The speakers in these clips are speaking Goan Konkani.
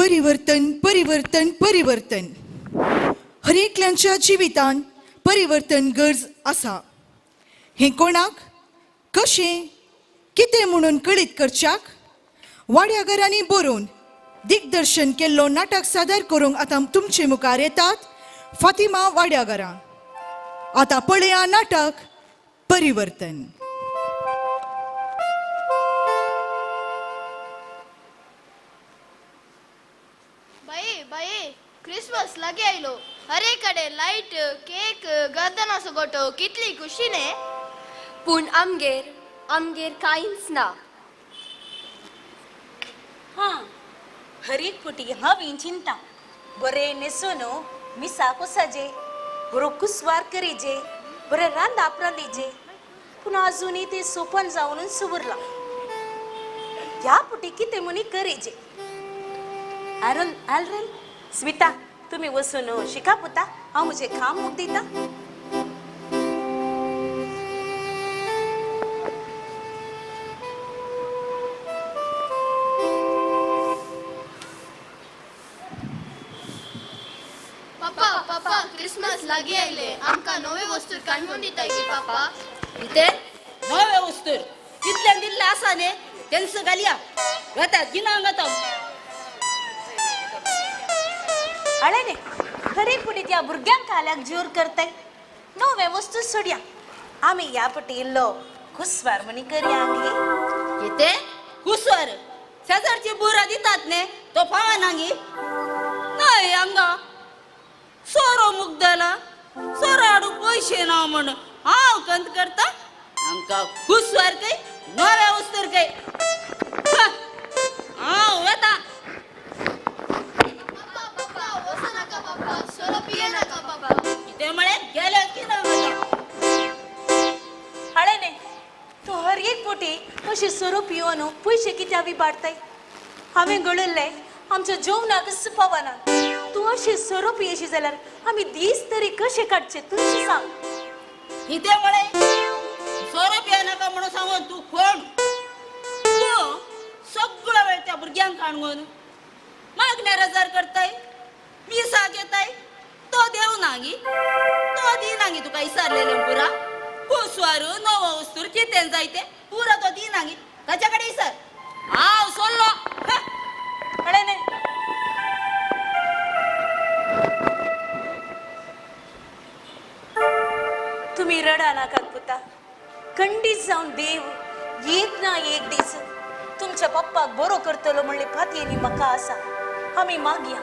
परिवर्तन परिवर्तन परिवर्तन. हर एकल्यांच्या जिवितांत परिवर्तन गरज आसा. हें कोणाक कशें कितें म्हणून कळीत करच्याक वाड्या घरांनी बरोवन दिग्दर्शन केल्लो नाटक सादर करूंक आतां तुमचे मुखार येतात फातिमा वाड्याघरां. आतां पळया नाटक परिवर्तन. बाये बाये, क्रिसमस लागीं आयलो. हरे कडे लायट, केक, गर्दनाचो गोटो, कितली खुशी न्ही. पूण आमगेर आमगेर कांयच ना. हां, हर एक फुटी हांव चिंता बरें न्हेसून मिसाक वचाजे, बरो कुसवार करीजे, बरें रांदाप रांदीजे, पूण आजुनूय तें सोपन जावनूच उरलां. ह्या फुटी कितें म्हणी करीजे. आरल आलरल स्मिता, तुमी वचून शिका पुता, हांव म्हजें काम मुख दिता. पापा पापा, क्रिसमस लागीं आयले, आमकां नवे वस्तू काडून दिताय की पापा? कितें नवे वस्तूर? कितल्यान दिल्लें आसा न्ही तेंच घालया वता गिनांग वता. अळे न्ही, हर एक फुटी त्या भुरग्यांक खाल्याक जोर करताय. नवे वस्तू सोडया, आमी ह्या फुटी इल्लो कुसवार म्हणी करया गे. कितें कुसवार? शेजारची बुरा दितात न्ही तो पावना गी. न्हय हांगा सोरो मुगदला, सोरो हाडूंक पयशे ना म्हण हांव कंत करता. हांकां कुसवार काय नव्या वस्तूर काय. हांव वता. पापा पापा, वचो नाका पापा, सोरो पिये नाका पापा. कितें म्हळें? गेले कितें वता. हाळे न्ही, तूं हर एक फुटी अशी सोरो पिवन पयशे कित्याक विबाडताय? हांवें घडयल्लें आमच्या जेवणाकच पावना. तूं अशी सोरो पियेशी जाल्यार आमी दीस तरी कशे काडचे तूंच सांग. कितें म्हळें? सोरो पियेनाका म्हणून सांगून तूं कोण? तूं सगळो वेळ त्या भुरग्यांक काणून मागण्या रजार करताय, मिसाक येताय, तो देव ना गी, तो दिना गी तुका इसारलेलें पुरा. कुसवार नवो वस्तूर कितें जाय तें पुरा तो दिना गी, ताच्या कडेन इसार. हांव सोडलो. हाळे न्ही, तुमी रडा नाकात पुता. खंडीत जावन देव एक ना एक दीस तुमच्या पप्पाक बरो करतलो म्हणले पातयेनी म्हाका आसा. आमी मागया.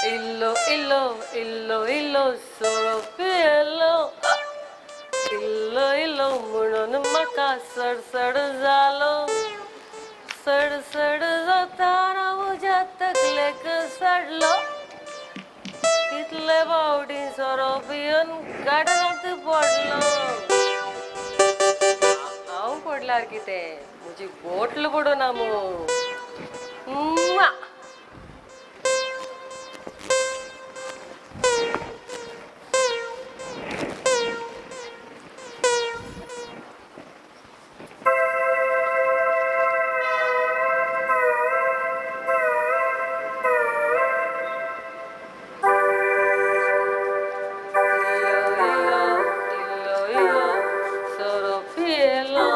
इल्लो इल्लो इल्लो इल्लो सोरो पियेलो, इल्लो इल्लो म्हणून म्हाका सडसड जालो, सडसड जाताना म्हज्या तकलेक सडलो, इतले फावटी सोरो पिवन गार्डनांत पडलो. हांव पडल्यार कितें, म्हजी बोटल पडना मू. इल्लो इल्लो सोरो पियेलो,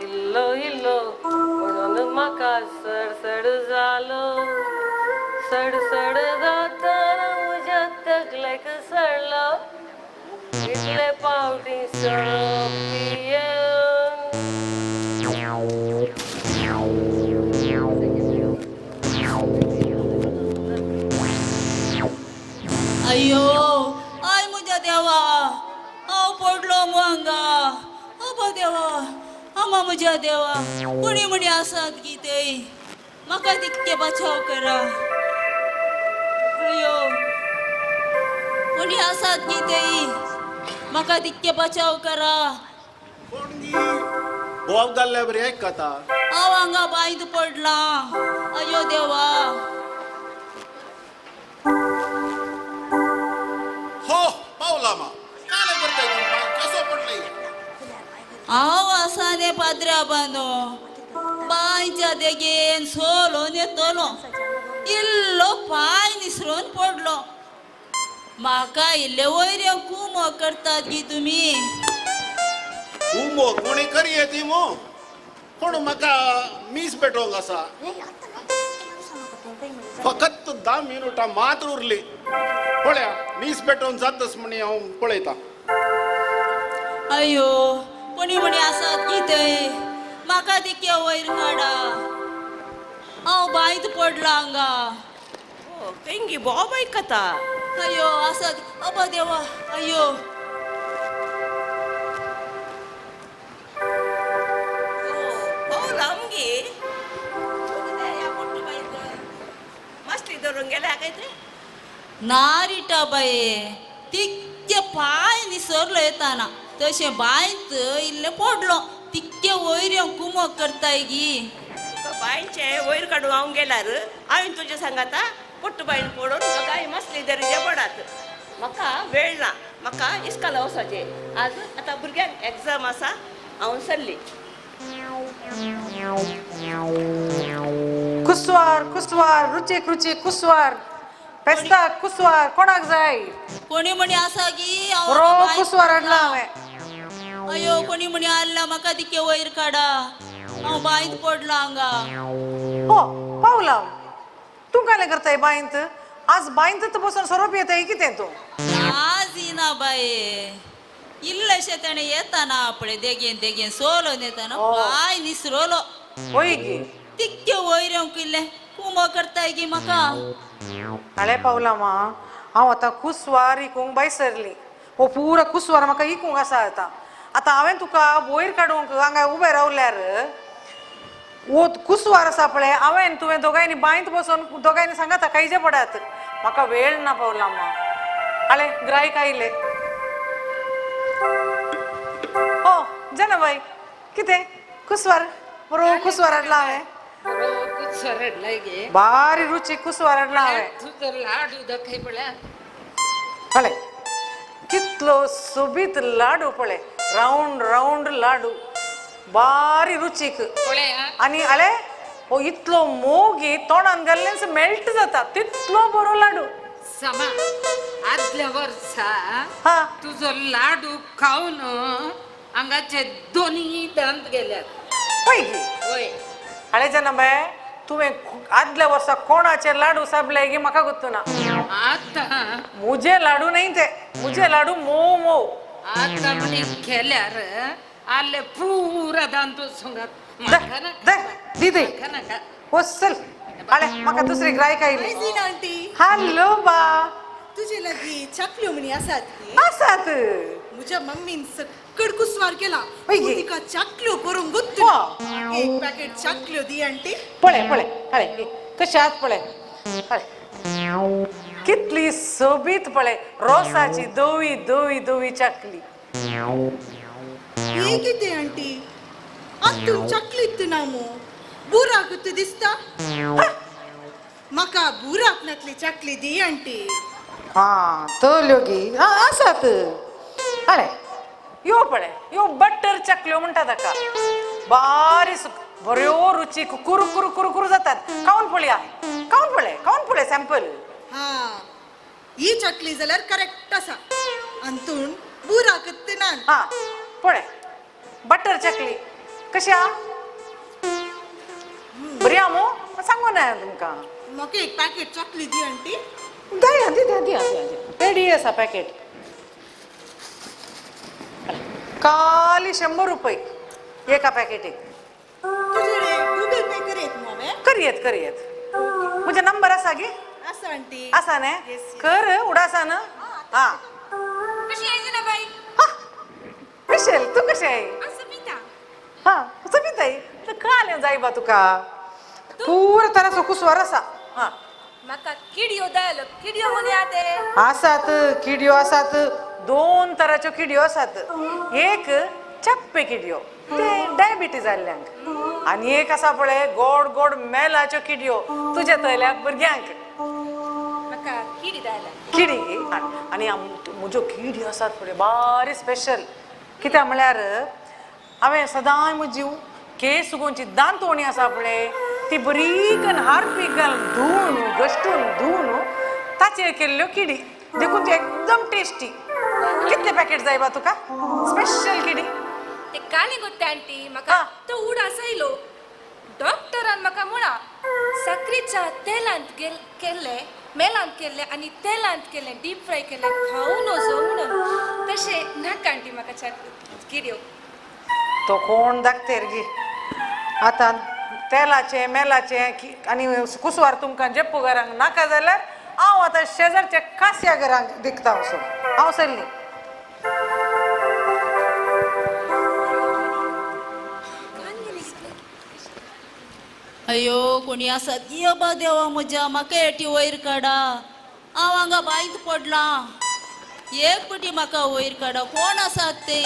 इल्लो इल्लो म्हणून म्हाका सडसड जालो, सडसड जाताना म्हज्या तकलेक सडलो, इतले फावटी सोरो पियेवन. अय्यो I म्हज्या देवा, हांव पडलो मु हांगा. अबो देवा, आमा म्हज्या देवा, कोणी म्हणी आसात की ते म्हाका तितके बचाव करा. अय्यो कोणी आसात की ते म्हाका तितके बचाव करा. कोण गी बोब घाल्ल्या बरी आयकता. हांव हांगा बांयत पडलां. अय्यो देवा. पाद्र्याबानो बांयच्या देगेन सोलोन येतलो इल्लो पांय निसरून पडलो. म्हाका इल्ले वयर कुमो करतात गी तुमी. कुमो कोणी करी येती मो पूण म्हाका मीस पेटोवंक आसा. फकत 10 मिनुटां मात्र उरली. पळया मीस पेटोवन जातच म्हणी हांव पळयता. अयो कोणी म्हणी आसात की थंय म्हाका दिके वयर काडा. हांव बांयत पडला हांगा. तेंगी बोब आयकता. अयो आसात अबा देवा. अयो पावला आमगे मासली धरून गेल्या काय ते ना रिटा बाये तिक्के पांय निसरलो येताना तशें बांयत इल्लें पडलो. तिक्के वयर येवन कुमक करताय गी. तुका बांयचे वयर काडून हांव गेल्यार हांवें तुजे सांगाता पोट्ट बांयन पडून म्हाका मासली धरिजे पडात. म्हाका वेळ ना, म्हाका इस्काला वचपाचें. आज आतां भुरग्यांक एग्जाम आसा, हांव सरली. कुसवार कुसवार रुचीक रुचीक कुसवार पेस्ताक कुसवार कोणाक जाय? कोणी म्हणी आसा गी बरो कुसवार हाडला हांवें. अयो कोणी म्हणी हाडला म्हाका दिके वयर काडा. हांव बांयत पडला हांगा. हो पावला तूं कांय करताय बांयत? आज बांयत बसून सोरो पियेताय कितें तूं? आज येना बाये इल्लेशें तेणें येताना पळय देगेन देगेन सोलोन येताना पांय निसरलो. वय गी तिक्के वयर येवंक इल्लें कुमो करताय गी म्हाका. हाळे पावला मा हांव आतां कुसवार इकूंक बाय सरली. हो पुरा कुसवार म्हाका इकूंक आसा आतां. आतां हांवें तुका वयर काडूंक हांगा उबें रावल्यार वो कुसवार आसा पळय हांवें तुवें दोगांयनी बांयत बसून दोगांयनी सांगाता खायचे पडात. म्हाका वेळ ना पावला मा. हाळे ग्रायक आयले. हो जना बाय कितें कुसवार बरो कुसवार हाडला हांवें. बारी रुचीक कुसवार हाडला हांवें. पळय कितलो सोबीत लाडू पळय रावंड रावंड लाडू बारी रुचीक. आनी आले हो इतलो मोगी तोंडान घाल्ल्यान मेल्ट जाता तितलो बरो लाडू. समा आदल्या वर्सा तुजो लाडू खावन हांगाचे दोनी दांत गेल्यात. पळय गी आळे जना बाय तुवें आदल्या वर्सा कोणाचे लाडू साबले गी म्हाका गोत्तू ना. आतां मुजे लाडू न्ही ते, मुजे लाडू मोव मोव. आतां म्हणी केल्यार आले पुरा दांत वचूंक. दी दी वचल. आळे म्हाका दुसरी ग्रायक आयली. हॅलो बा तुजे लागीं चाकल्यो म्हणी आसात? आसात. म्हज्या मम्मीन सकड कुसवार केला. तिका चाकल्यो करूंक गुत्तू. एक पॅकेट चाकल्यो दी आंटी. पळय पळय हळे कशें आत पळय हळे कितली सोबीत पळय रोसाची धवी धवी धवी चाकली. ही कितें आंटी आतून चाकलीत ना मो बुराक दिसता. म्हाका बुराक नातली चाकली दी आंटी. हां तल्यो गी आसात. हळे यो पळय यो बटर चाकल्यो म्हणटा ताका. बारी बऱ्यो रुचीक कुरू कुरू कुरू कुरू जातात. खावन पळया खावन पळय खावन पळय सॅम्पल. हां ही चाकली जाल्यार करेक्ट आसा. अंतून बुराक ना. हां पळय बटर चाकली कशी आ बरी आ मो सांगू ना तुमकां. म्हाका एक पॅकेट चाकली दी आंटी. दिया दिया दिया रेडी आसा पॅकेट. खाली 100 रुपये एका पॅकेटीक. गुगल पे करयत मो हांवें? करयत करयत. म्हजो नंबर आसा गी? आसा आंटी. आसा न्ही? कर उडासा न्हू. हां कशी आहे ना बाई? मिशेल तूं कशें आहे? समिता. हां समिताई कळ्ळें जाय बा तुका पुरा तराचो कुसवार आसा. हां म्हाका किडयो जाय. किडयो म्हणी आते आसात किडयो आसात. 2 तराच्यो किडयो आसात. एक चप्पे किडयो ते डायबिटीज जाल्ल्यांक आनी एक आसा पळय गोड गोड मेलाच्यो किडयो तुज्या तल्या भुरग्यांक. म्हाका किडी जाय. किडी आनी म्हज्यो किडी आसात पळय बारी स्पेशल. कित्याक म्हळ्यार हांवें सदांय म्हजी केस सुकोवची दांतवणी आसा पळय ती बरी कन्न हार्पीक घालून धुवन घश्टून धुवन ताचेर केल्ल्यो किडी, देखून ती एकदम टेस्टी. कितले पॅकेट जाय बा तुका स्पेशल किडी? ते काली गोत्ते आंटी, म्हाका तो उडास आयलो. डॉक्टरान म्हाका म्हळा साकरीच्या तेलांत केल्ले, मेलांत केल्ले आनी तेलांत केल्ले डीप फ्राय केल्ले खावूं नजो म्हणून. तशें नाका आंटी म्हाका किड्यो. तो कोण दाखतेर गी आतां तेलाचें मेलाचें आनी कुसवार तुमकां जेप्पू घरांक नाका जाल्यार हांव आतां शेजारच्या कास्या घरांक दिकता वचून. हांव सरली. अयो कोणी आसा येबा देवा म्हज्या, म्हाका एटी वयर काडा, हांव हांगा बांयत पडलां, एक पटी म्हाका वयर काडा. कोण आसात ते?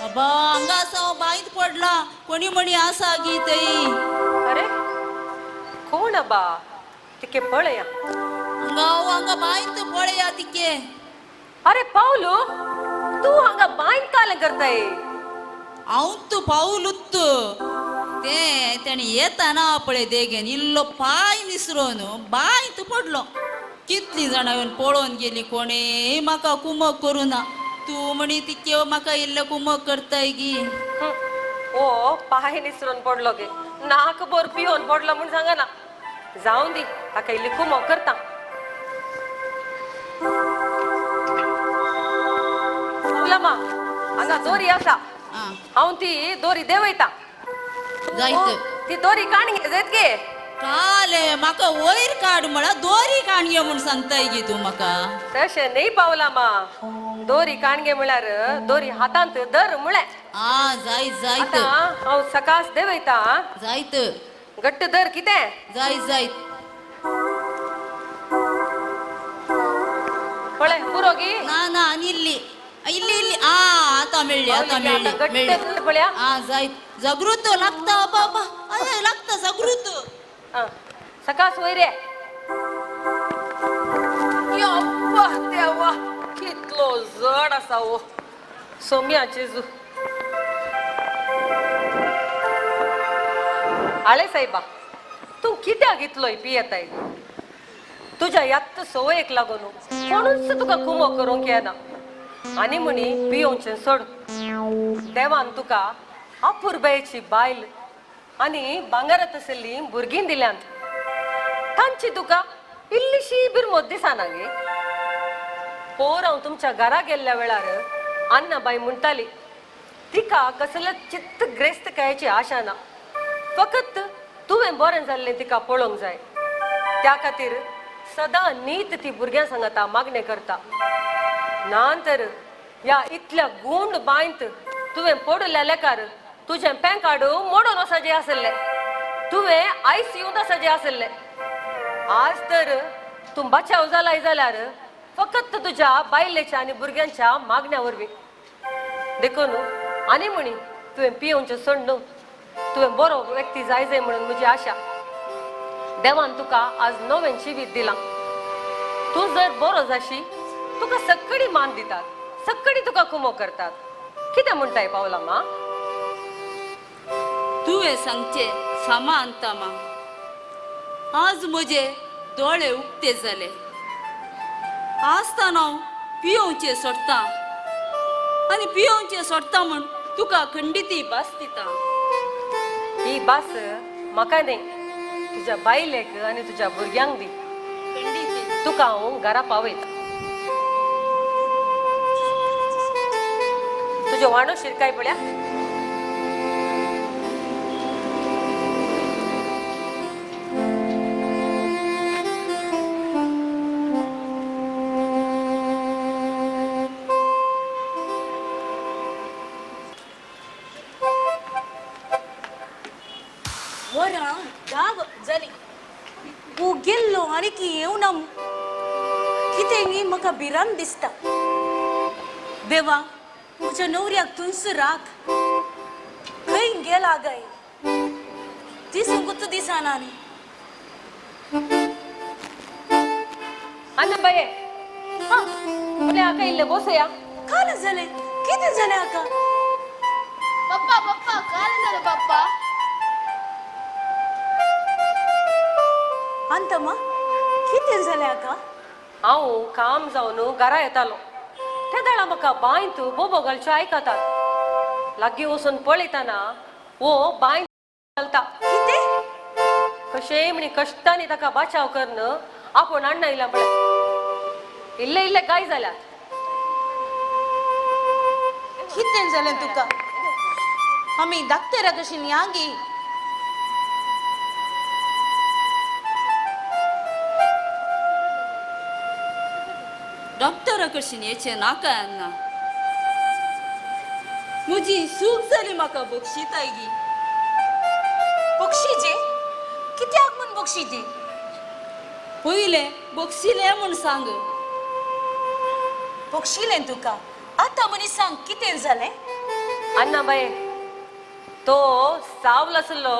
अबा हांगा आसा हांव बांयत पडलां, कोणी म्हणी आसा गी थंय? अरे कोण अबा तिके पळया हांगा, हांव हांगा बांयत पळया तिके. अरे पावलू तूं हांगा बांयत कालें करताय? हांव तूं पावलूत तें तेणें येताना पळय देगेन इल्लो पांय निसरोन बांयत पडलो. कितलीं जाणां येवन पळोवन गेलीं, कोणें म्हाका कुमक करूं ना. तूं म्हणी तिके म्हाका इल्लें कुमक करताय गी? ओ पांय निसरोन पडलो गे, नाक बोर पियोन पडलो म्हूण सांगना. जावं दी ताका इल्ली कुमक करता. मा हांगा दोरी आसा, हांव ती दोरी देंवयता. जायत ती दोरी काण घे जायत गे. काले म्हाका वयर काड म्हळ्यार दोरी काण घे म्हूण सांगताय गी तूं म्हाका? तशें न्ही पावला मा, दोरी काण घे म्हळ्यार दोरी हातांत धर म्हळें. आ जायत जायत हांव सकास देंवयता. जायत घट्ट धर कितें? जायत जायत. पळय पुरो गी? ना ना आनी इल्ली इल्ली इल्ली. आ आतां मेळ्ळी, आतां मेळ्ळी मेळ्ळी. पळया. आ जायत. जागृत लागता बाबा, अरे लागता जागृत. सकास वयर ये. देवा कितलो जड आसा हो सोम्या जेजू. आळे साहेबा तूं कित्याक इतलोय पियेताय? तुज्या यात्त संवयेक लागून कोणूच तुका कुमो करूंक येना. आनी म्हणी पियोवचें सोड. देवान तुका अपुरबायेची बायल आनी भांगरात आशिल्लीं भुरगीं दिल्यांत, तांची तुका इल्लीशी बिरमोत दिसना गे? पोर हांव तुमच्या घरा गेल्ल्या वेळार अन्नाबाई म्हणटाली तिका कसले चित्त ग्रेस्तकायेची आशा ना, फकत तुवें बरें जाल्लें तिका पळोवंक जाय. त्या खातीर सदां नीत ती भुरग्यां सांगता मागणें करता. ना तर ह्या इतल्या गुंड बांयत तुवें पडल्या लेकार तुजें पॅन कार्ड मोडून वचचें आसलें, तुवें आयसीयूंत आसचें आसलें. आज तर तूं बचाव जालाय जाल्यार फकत तुज्या बायलेच्या आनी भुरग्यांच्या मागण्या वरवीं. देखून आनी म्हणी तुवें पियोवचें सोड न्हू, तुवें बरो व्यक्ती जाय जाय म्हणून म्हजी आशा. देवान तुका आज नवें जिवीत दिलां, तूं जर बरो जाशी तुका सगळी मान दितात, सगळी तुका कुमो करतात. कितें म्हणटाय पावला मा? तुवें सांगचें सामा अंता मा, आज म्हजे दोळे उक्ते जाले. आसतना हांव पियोवचें सोडटा आनी पियोवचें सोडटा म्हूण तुका खंडिती भास दिता. ही भास म्हाका न्ही, तुज्या बायलेक आनी तुज्या भुरग्यांक दी. तुका हांव घरा पावयता. तुज्यो वाणो शिरकाय पळया. वरां 10 जालीं. हो गेल्लो आनी की येवना कितें न्ही म्हाका भिरांत दिसता. देवा म्हज्या न्हवऱ्याक तूंच राख. खंय गेला गाय दिसूंकूच दिसना न्ही. आना बाये हाका इल्लें बसया. काल जालें कितें जालें हाका? पप्पा पप्पा काय जालें पप्पा? अंतमा कितें जालें आका? हांव काम जावन घरा येतालो तेदळा म्हाका बांयत बोबो घालच्यो आयकतात. लागीं वचून पळयतना वो बांयत घालता. कितें? कशें म्हणी कश्टांनी ताका बाचाव करून आपूण अण्णा येयला म्हळ्यार इल्ले इल्ले गाय जाल्यात. कितें जालें तुका? आमी डाक्टरा कशीं यांगी. डॉक्टरा कशीन येचें नाका अन्ना. म्हजी सूख जाली म्हाका बक्षिताय गी. बक्षीजे? कित्याक म्हूण बक्षीजे? पयलें बक्षिलें म्हूण सांग. बक्षिलें तुका? आतां म्हणी सांग कितें जालें? अन्ना बाये तो सावल आसलो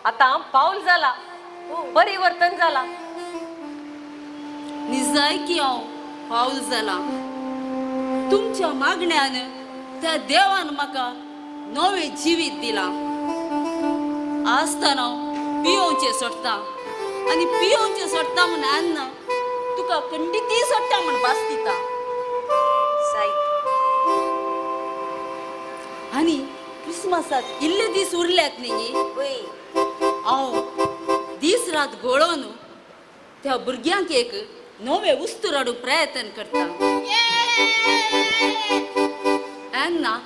आतां पावल जाला, परिवर्तन जाला. निजाय की हांव पावल जाला. तुमच्या मागण्यान त्या देवान म्हाका नवें जिवीत दिलां. आसतना हांव पियोवचें सोडटा आनी पियोवचें सोडटा म्हूण अन्ना तुका खंडितूय सोडटा म्हूण भास दिता. आनी क्रिसमसाक इल्ले दीस उरल्यात न्ही, हांव दीस रात घोळोवन त्या भुरग्यांक एक नवें वस्तू हाडूंक प्रयत्न करता. अन्ना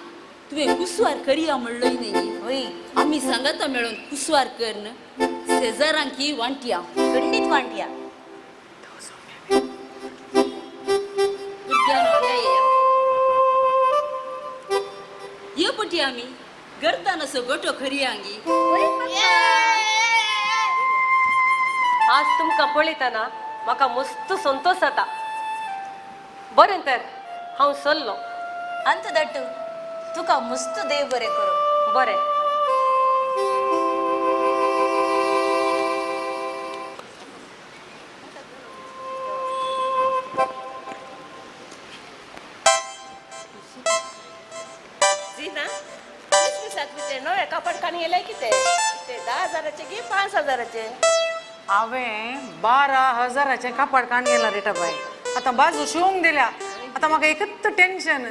तुवें कुसवार करया म्हणलोय न्ही, आमी सांगाता मेळून कुसवार करन शेजारांकी वांटया. खंडीत वांटया. भुरग्यांक हांगा येया. ये पटी आमी करताना गोटो खरी आंगी. आज तुमकां पळयतना म्हाका मस्त संतोश जाता. बरें तर हांव सरलो. अंत दट्टू तुका मस्त देव बरें करूं. बरें. जीना क्रिसमसाक नवे कापड काणी येयलें कितें? ते 10,000 की 5,000? हांवें 12,000 कापड काण गेला रेटा बाय. आतां बाजू शिवंक दिल्या. आतां म्हाका एकच टेन्शन,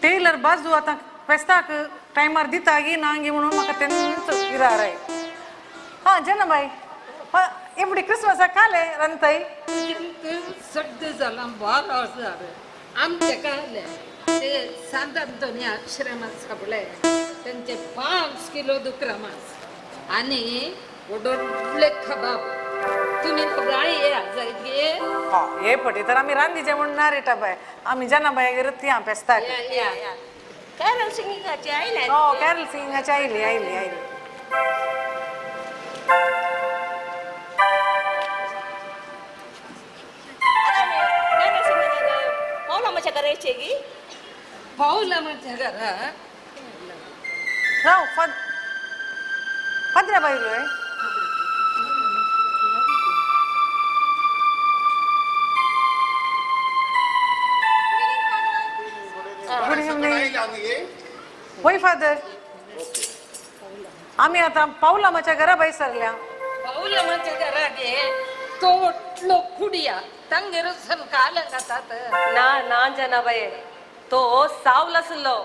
टेलर बाजू आतां फेस्ताक टायमार दिता गी ना गी म्हणून म्हाका तेन्नाच इरार. हां जना बाय, एपडी क्रिसमसाक काले रांदताय? सड्ड जालां 12,000 आमचे काले ते सांत अंतोनी आश्रमात सगळे त्यांचे 5 किलो दुकरा मांस आनी व्हडले कबाब. तुम्ही सगळ्या ये जायत गे. हे पटी तर आमी रांदीचे म्हूण ना रेटा बाय. आमी जना बायगेर ती फेस्ताक. कॅरल सिंगिंगाची आयले. हो कॅरल सिंगिंगाची आयली आयली आयली. कॅरल सिंगिंगाक पावलामाच्या घरा येचे गी? पावलामाच्या घरा राव पाद्रा बायलो. Good evening. वय फादर, आमी आतां पावलामाच्या घरा भायर सरल्या. पावलामाच्या घरा गे तो व्हडलो कुडिया तांगेर वचून कालंग घातात. ना ना जना बाये, तो सावल आसलो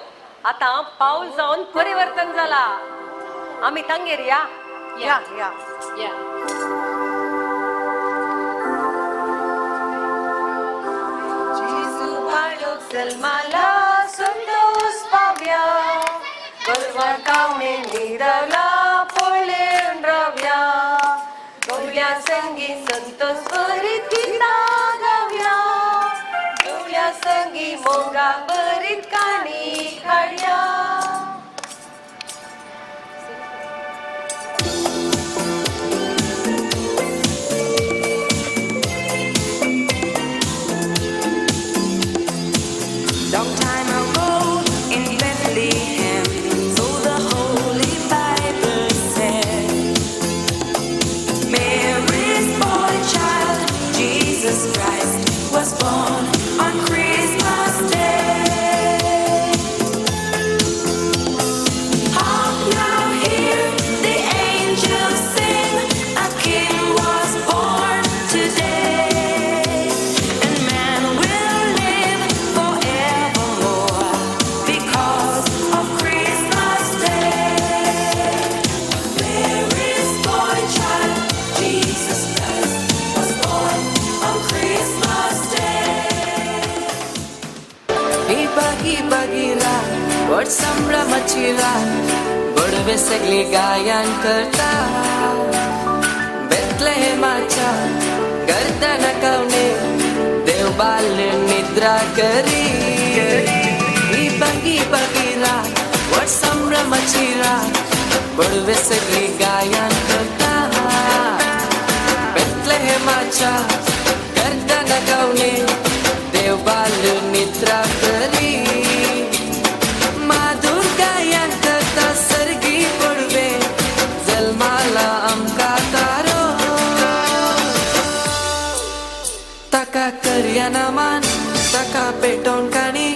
आतां पावल जावन परिवर्तन जाला. आमी तांगेर या या या या. जल्माला संतोष पाव्या, गोरवां कावणे निरला पळेवन राव्या, गवल्या संगी संतोष बरीत गितां गावया, गवल्या संगी मोगा बरीत काणी काडया. Long time ago in Bethlehem, so the Holy Bible said, Mary's boy child, Jesus Christ, was born on Christmas Day. व्हड संभ्रमाची रात, बडवे सगळी गायन करता. बेथलेहेमाच्या गर्दना कवने देव बाल निद्रा करी. ही बगी बगी रात, व्हड संभ्रमाची रात, बडवे सगळी गायन करता. बेथलेहेमाच्या गर्दना कवने देव बाल निद्रा करी. माधुर गायन करता सर्गी पडवे, जल्माला आमकां तारो. ताका करया नमन, ताका पेटोवन काणी,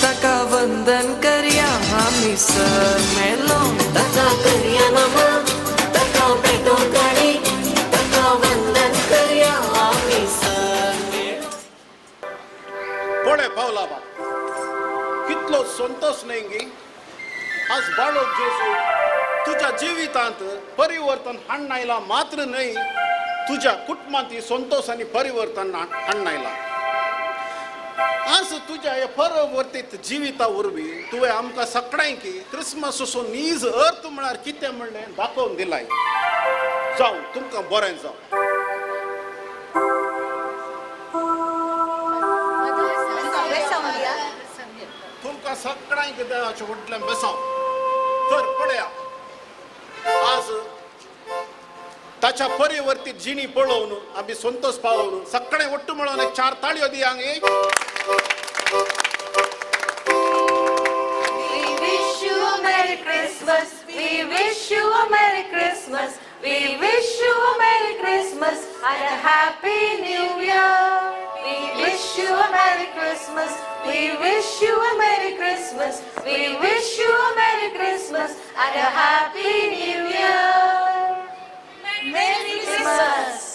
ताका वंदन करया आमी सर मेलो. ताका करया नमन, ताका पेटोवन काणी, ताका वंदन करया आमी सर मेलो. पळय पावला बा, कितलो संतोष न्हय गी आज बाळक जेजू तुज्या जिवितांत परिवर्तन हाडून आयला मात्र न्हय, तुज्या कुटुंबांत संतोष आनी परिवर्तन हाडून आयला. आज तुज्या ह्या परिवर्तीत जिविता वरवीं तुवें आमकां सगळ्यांकी क्रिसमसाचो नीज अर्थ म्हळ्यार कितें म्हणलें दाखोवन दिलाय. जावं तुमकां बरें जावं. तुमकां सगळ्यांक देवाचें व्हडलें बेसांव. तर पळया, आज ताच्या परिवर्तीत जिणी पळोवन आमी संतोष पावोवन सगळें ಒಟ್ಟು मेळोवन एक चार ताळयो दियांक. एक We wish you a Merry Christmas. We wish you a Merry Christmas. We wish you a Merry Christmas and a Happy New Year. We wish you a Merry Christmas. We wish you a Merry Christmas. We wish you a Merry Christmas and a Happy New Year. Merry Christmas.